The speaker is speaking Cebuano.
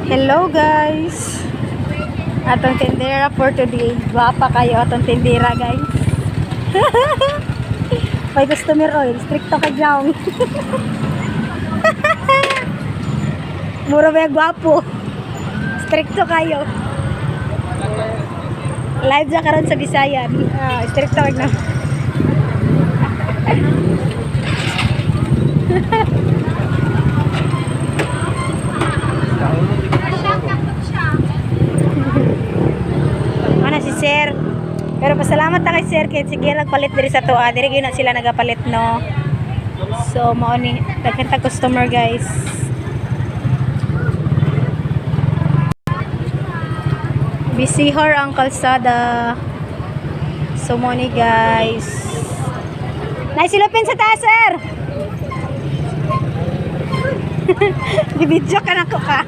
Hello, guys. Atong tindera for today. Gwapa kayo atong tindera, guys. May customer oil. Stricto ka dyan. Mura ba yung gwapo? Stricto kayo. Live sa karon sa Bisayan. Ah, stricto na. Mana si sir. Pero pasalamat ta kay sir kay sige nagpalit diri sa tuwa. Diri gyud na sila nagapalit, no. So mao ni daghan ta customer, guys. Busy har ang kalsada. So mao ni, guys. Nay silupin sa taas, sir. Gibidyo ka na ko ka.